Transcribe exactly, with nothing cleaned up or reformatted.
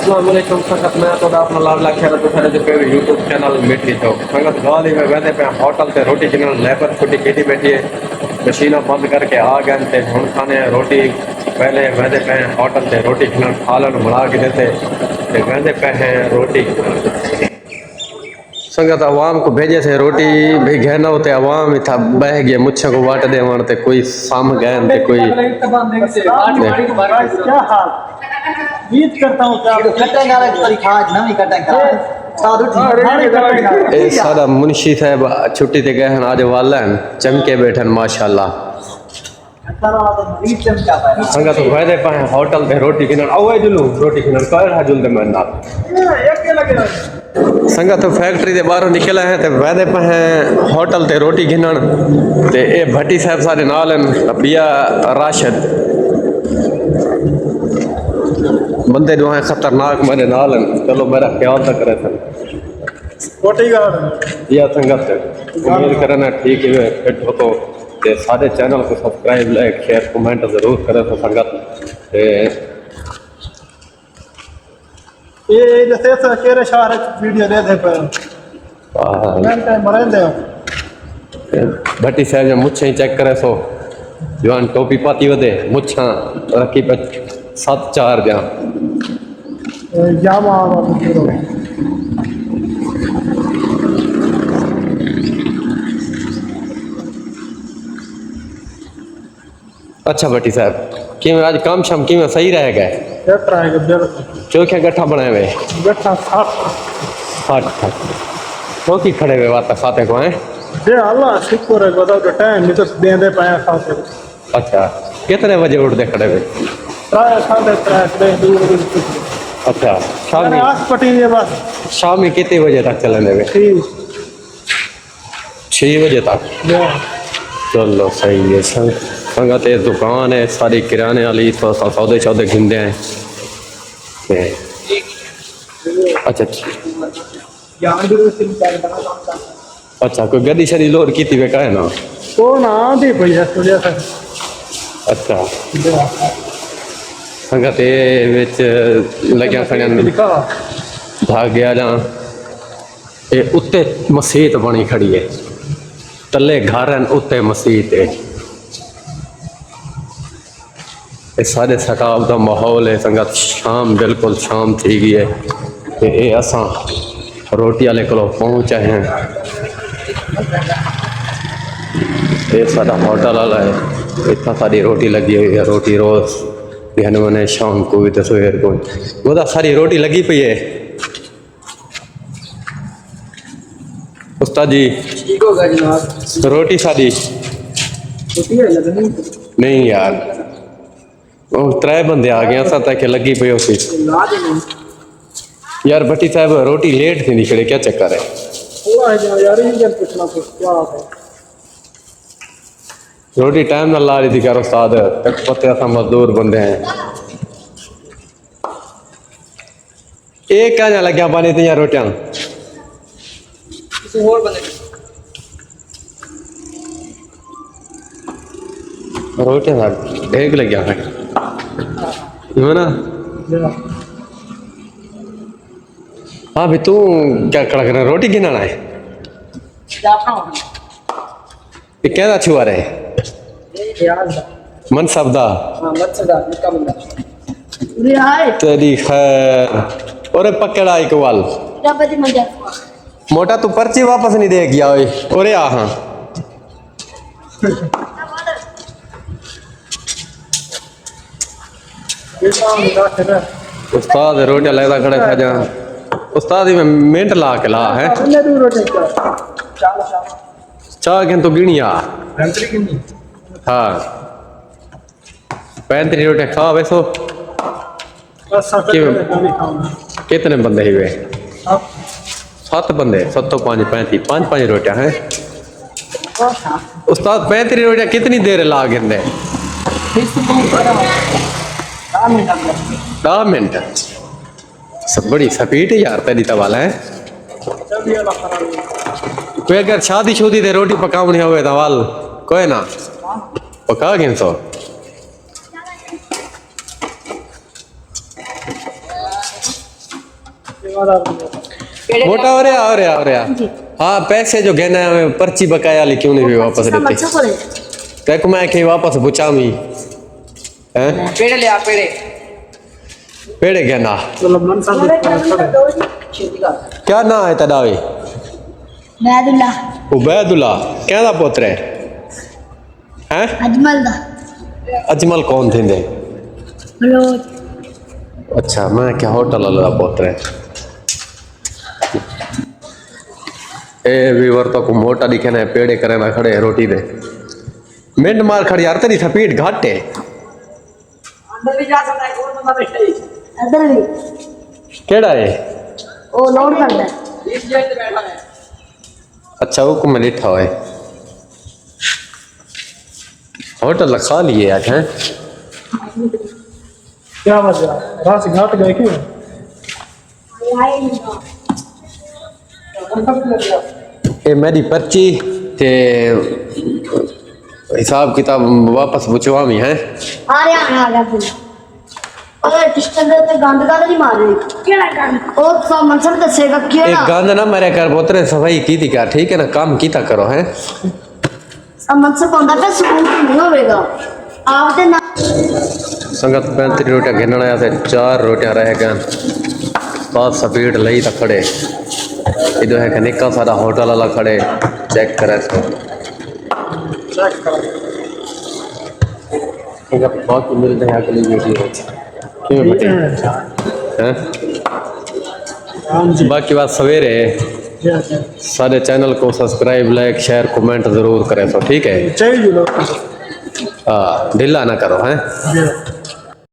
السلام علیکم سنگت، میں تہاݙا اپݨا لاݙلا خیرت حسین جو پہلے یوٹیوب چینل مٹھی چوک۔ سنگت، ڳالھ ایویں ویندے پئے ہاں ہوٹل تے روٹی گھنݨ، لیبر چھٹی کیتی ٻیٹھی ہے، مشیناں بند کر کے آ ڳئے تے ہݨ کھانے ہیں روٹی۔ پہلے ویندے پئے ہیں ہوٹل تے روٹی گھنݨ، کھا لݨ بݨا کے ݙتے تے ویندے پئے ہیں روٹی گھنݨ۔ سنگت، عوام کوں بھیجے سے روٹی بھئی گھن آؤ تے عوام اتھاں ٻہہ ڳئے، مچھاں کوں وٹ ݙیوݨ تے کوئی سم ڳئے تے کوئی۔ کیا حال؟ امید کرتا ہوں کہ آپ کٹنگ والا کی کھاج نہ بھی کٹنگ کا۔ سادو ٹھیک۔ اے ساݙا منشی صاحب چھٹی تے ڳئے ہن، اڄ والا ہن، چمکے ٻیٹھن ماشاءاللہ۔ سنگت، ویندے پئے ہیں ہوٹل تے روٹی گھنݨ، آؤ اے جلو روٹی گھنݨ، کائر ہا جلدے میرے نال۔ سنگت، فیکٹری دے ٻاہروں نکل آئے ہیں تے ویندے پئے ہیں ہوٹل تے روٹی گھنݨ۔ تے اے بھٹی صاحب ساݙے نال ہن، ٻیا راشد۔ بندے ݙوہیں خطرناک میرے نال ہن، چلو میرا خیال تاں کرے سن۔ کوٹھی گارڈ۔ یا سنگت، امید کرنا ٹھیک ہے، فٹ ہو تو تے ساݙے چینل کوں سبسکرائب، لائک، شیئر، کمنٹ ضرور کرے تو سنگت۔ تے اے، اے ݙسے سر کیڑھے شہر وچ ویڈیو ݙیہدے پئے؟ آہا۔ میں تے مریندے ہو۔ بھٹی صاحب جا مچھیں چیک کرے سو، جوان ٹوپی پاتی ودے، مچھاں رکھی پچ ست چار دیاں۔ اے، جام آ رہا ہے۔ اچھا بھٹی صاحب، کیویں اڄ کم شم کیویں صحیح رہ ڳئے؟ چیک رہ ڳئے بالکل۔ چوکھے گٹھا بݨائے وے؟ گٹھا سٹھ۔ سٹھ۔ چوکی کھڑے وے وات کھاتے کو ہیں؟ جے اللہ شکر ہے، گزا جو ٹائم نہیں تو دیندے پئے کھاتے۔ اچھا، کتنے وجے اٹھدے کھڑے وے؟ ترائے، ساڑھے ترائے، کھڑے دو وجے۔ اچھا، شامی۔ آس پٹی دے بس۔ شامی کتنے وجے تک چلے وے؟ ٹھیک۔ چھ وجے تک۔ چلو صحیح ہے سنگ-، سنگت، اے دکان ہے ساری کریانے والی، تو اساں سودے شودے گھندے ہیں۔ تے اچھا، اچھا۔ اچھا، کوئی گڈی شڈی لوڈ کیتی وے کائے نا؟ او نا، آندی پئی ہے، سنیا سر۔ اچھا۔ سنگت، اے وچ لگیاں کھڑیاں دھاگے آ جاں۔ اے اتے مسیت بݨی کھڑی ہے، تلے گھر ہن، اتے مسیت ہے۔ اے ساݙے سٹاپ دا ماحول ہے سنگت، شام، بالکل شام تھی ڳئی ہے۔ تے اے اساں روٹی والے کولوں پہنچ آئے ہیں۔ اے ساݙا ہوٹل والا ہے، اتھاں ساݙی روٹی لڳی ہوئی ہے، روٹی روز گھن ونے شام کو بھی تے سویر کو۔ وہ ساری روٹی لڳی پئی ہے۔ استاد جی، ٹھیک ہو گیا جناب۔ روٹی ساݙی؟ روٹی ہے لگنی۔ نہیں یار، او ترے بندے آ ڳئے، اساں تک لڳی پئی ہوسی۔ لا دے نہیں۔ یار بھٹی صاحب، روٹی لیٹ تھیندی کھڑے، کیا چکر ہے؟ اللہ ہے جناب یار، انجن پوچھنا پڑ کیا ہے۔ روٹی ٹائم نال لا ݙتی کر استاد، تیکوں پتہ ہے اساں مزدور بندے ہیں۔ اے کیا نہ لڳیا پانی تیاں روٹیاں؟ کسی ہور بندے کوں۔ روٹیاں دا ڈھیگ لڳیا ہے۔ ہے نا؟ ہاں بھی توں کیا کھڑا کرنا؟ روٹی گھنݨ آئے؟ کیا کھاؤں؟ یہ کہہ دا چھوا رہے؟ خیال دا۔ منصب دا؟ ہاں، منصب دا، نکا بندہ۔ تیری خیر۔ اور پکڑا ایک وال۔ موٹا تو پرچی واپس نہیں دے گیا ہوئی۔ اور آ ہاں۔ استاد روٹی لیدا کھڑے تھا جان۔ استاد ہی میں منٹ لا کے لا ہے۔ چاہ گھن تو گنی آ۔ ہاں۔ پینتری روٹی کھا ویسو۔ کتنے بندے ہی وے؟ ست بندے، ست تو پانچ، پینتی، پانچ پانچ روٹیاں ہیں۔ استاد، پینتری روٹیاں کتنی دیر لا گھندے؟ دہ منٹ۔ س-، بڑی سپیڈ ہے یار، تیری تو والا ہے۔ کوئی اگر شادی شودی تے روٹی پکاونی ہوئے تو وال کوئی نہ، پکا گھن سو۔ موٹا ہو رہیا، ہو رہیا، ہو رہیا۔ ہاں، پیسے جو گھن آیا میں، پرچی بقایا والی کیوں نہیں پئی واپس ݙتی؟ تیکوں میں کہ واپس پہنچاویں۔ ہیں؟ پیڑے لیا، پیڑے۔ پیڑے گھن آ۔ کیا ناں ہے تیݙا وی؟ عبید اللہ۔ عبید اللہ۔ کیندا پتر ہے؟ ہیں؟ اجمل دا۔ اجمل کون تھیندے؟ بلوچ۔ اچھا، میں کیا ہوٹل والا پتر ہے۔ اے ویور تو کو موٹا ݙکھے نہ، پیڑے کرے نہ کھڑے روٹی دے۔ منٹ مار کھڑ یار، تیݙی سپیڈ گھٹ ہے۔ اندر بھی جا سکتا ہے، کون بندہ بیٹھا ہے؟ ادھر بھی۔ کیڑا ہے؟ وہ لوڈ کردا ہے۔ اچھا، وہ کو میں لیٹھا ہوئے۔ ہوٹل خالی ہے آج، ہیں؟ کیا وجہ؟ رس گھٹ گئے کیوں؟ اے میݙی پرچی تے حساب کتاب واپس پہنچواویں، ہیں؟ آ رہیا، آ گیا توں۔ اگر ٹشٹن دے تے گند گند نہیں مار رہی۔ کیڑا گند؟ او سا منصر دسے گا اے کیڑا؟ گند نہ ماریا کر پتر، صفائی کیتی کر، ٹھیک ہے نا؟ کم کیتا کرو، ہیں؟ سا منصر ہوندا پیا، سکون نہیں ہوے گا۔ آپ دے نال۔ سنگت پینتیس روٹیاں گھنݨ آیا تے چار روٹیاں رہ ڳئن۔ استاد سپیڈ لئی تاں کھڑے۔ ادھر ہے کہ نکا سارا ہوٹل والا کھڑے، چیک کرے سو۔ باقی ملتے ہیں اگلی ویڈیو وچ۔ کیوں بھائی؟ ہیں؟ ہاں جی۔ باقی بات سویرے۔ جی، جی۔ سارے چینل کو سبسکرائب، لائک، شیئر، کمنٹ ضرور کریں سو، ٹھیک ہے؟ چاہیے جی لوگ۔ ہاں، ڈھلا نہ کرو، ہیں؟ جی۔